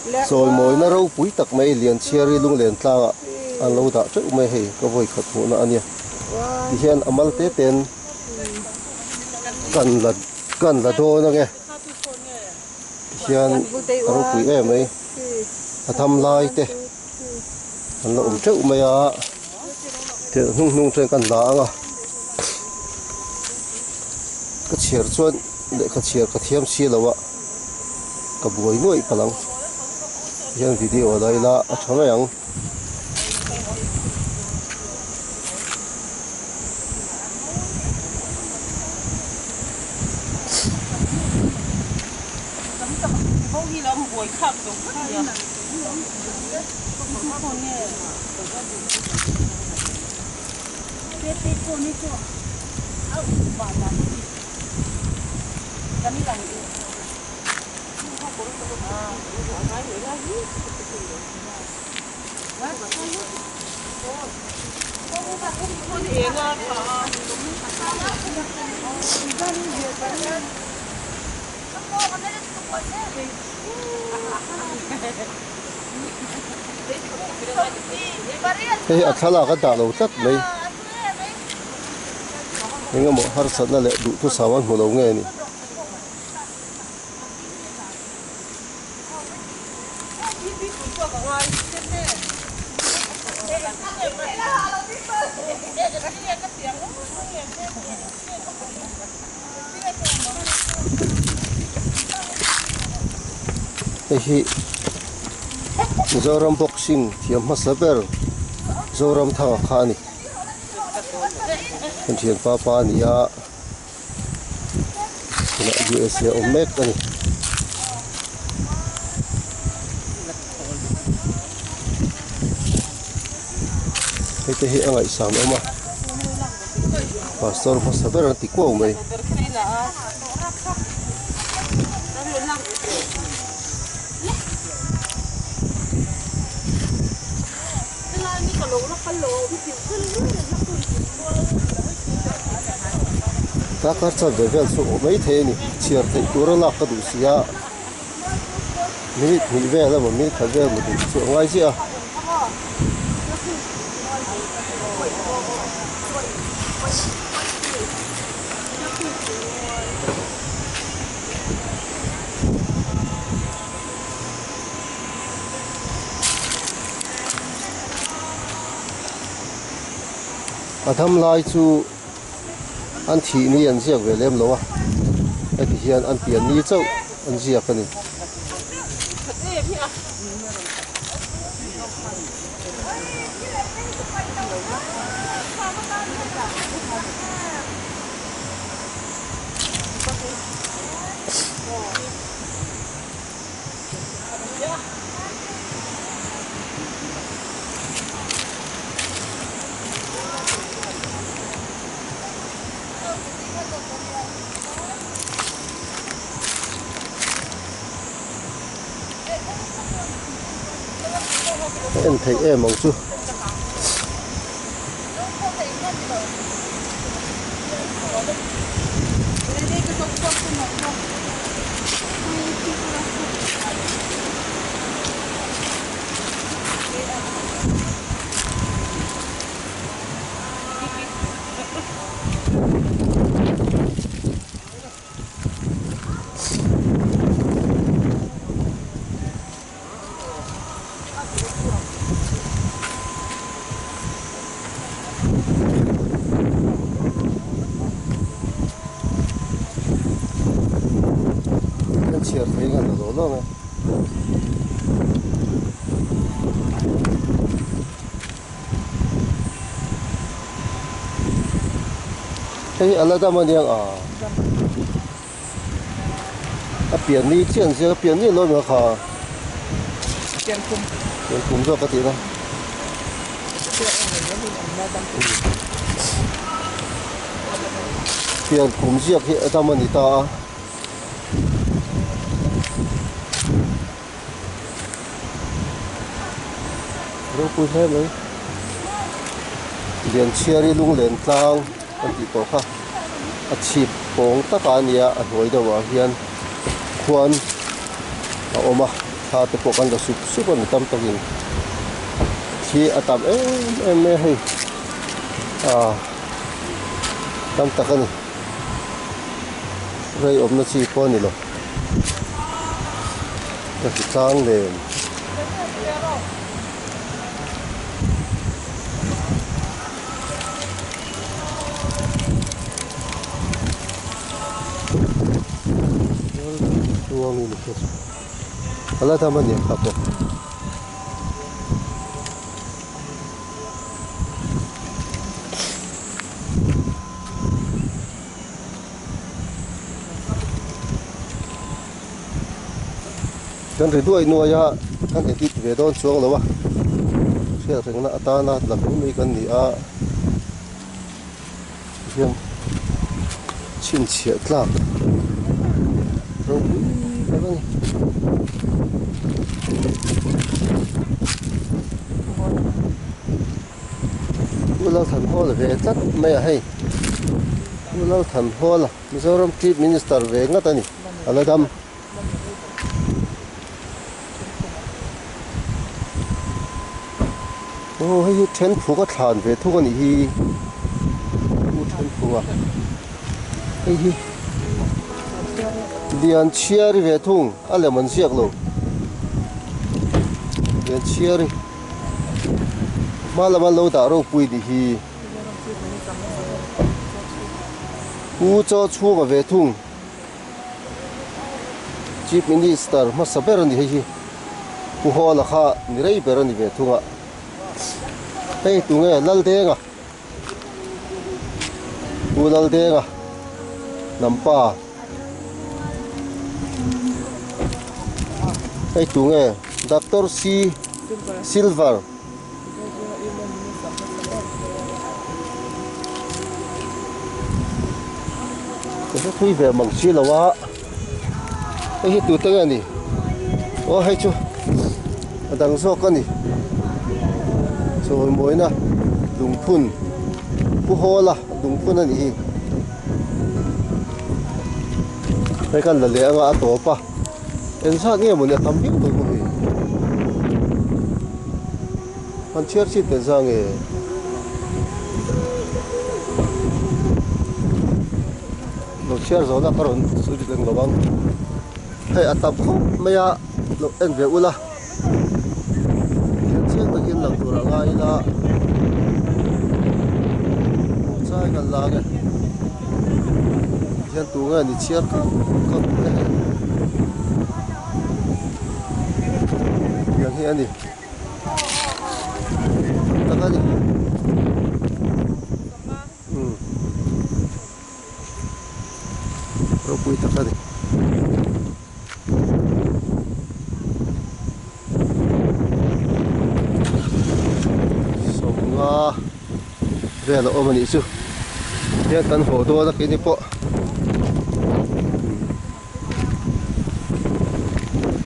Chawimawina ropui tak mai Lianchhiari lunglen tlangah an lo dah teuh mai hei ka vawi khat hmuhna a nia. Tihian a mal te ten kan la kan la dawn ange. Tihian a ropui em mai a tham lai te an la awm teuh mai a thil hnung hnung chuan kan la ang a ka chhiar chuan lehkha chhiar ka thiam si lo a ka buai nuaih palh ang hian video a la ila a tha mai ang. Hei hi a thlalak a dah lo tlat mai eng emaw harsatna leh duhthusam an hmu lo nge ni. Hei hi Mizoram boxing thiam hmasa ber Zoramthanga kha a ni. Kan thianpa pa a ni a. Tunah USA a awm mek a ni. Hei te hi a ngaihsan awm a pastor hmasa ber an ti kuau mai. Darkar chan ve vel chu awm mai thei a ni chhiar theih tura lak ka duh si a minute hnih vel emaw minute khat vel emaw duh chu a ngai chiah a. A dam lai chu an thih ni an ziak ve lem lo a heti hian an pian ni chauh an ziak a ni. A en theih em ang chu. Kan chhiar thei ngan lo lo ang e. Hei hi ala dam aniang a. A pian ni chiah an ziak a pian ni lo emaw kha. Pian kum. Pian kum zawk a tih na. Pian kum ziak hi a dam a ni ta a. Ropui hle mai. Lianchhiari lunglen tlang kan tih tawh kha a chhip pawng taka a nia a hnuai deuhah hian khuan a awm a. Thla te pawh kan la sup sup a ni tam takin thli a tam em em mai a hei ah tam tak a ni rei awmna chi pawh a ni lo ka ti tlang nen. A la dam a ni kha pawh. Kan ri duai nuai a kan edit ve dawn chuang lo a hriat rengna atana la mai mai kan ni a hian chhinchhiah tlak ropui tak a ni. Pu Lalthanhawla ve tlat mai a hei Pu Lalthanhawla Mizoram Chief Minister ve ngat a ni a la dam. Aw hei hi then phuk a thlan ve thung a nih hi u then phuk a hei hi lian chhiar ve thung a lem an ziak lo lian chhiar hma lama lo dah ropui nih hi u chaw chhunga ve thung. Chief Minister hmasa ber a ni hei hi Pu Hawla kha ni rei ber a ni ve thung a hei tunge Laldenga Pu Laldenga hnampa hei tunge Doctor C Silver. Ka hre thui ve mang si lo a hei hi tute nge ni aw hei chu a dang zawk a ni chawimawina lungphun pu hawla lungphun a nih hi hei kan la leh anga a tawp a engzat nge mawni a tam viau lo maw hei. An chhiar chhit tel zang e. Lo chhiar zawhna ka rawn sawi dik eng lo ang. Hei a tam khawp mai a, lo en ve ula. Thian chiang takin lang tur a ngai ila. Chai kan la ang e. Hian tu nge ni chhiar khawp khawp e hei. Tiang hi a ni. Tak a ni umm ropui tak a ni sawmnga vel a awm a nih chu hian kan haw dawn a keini pawh.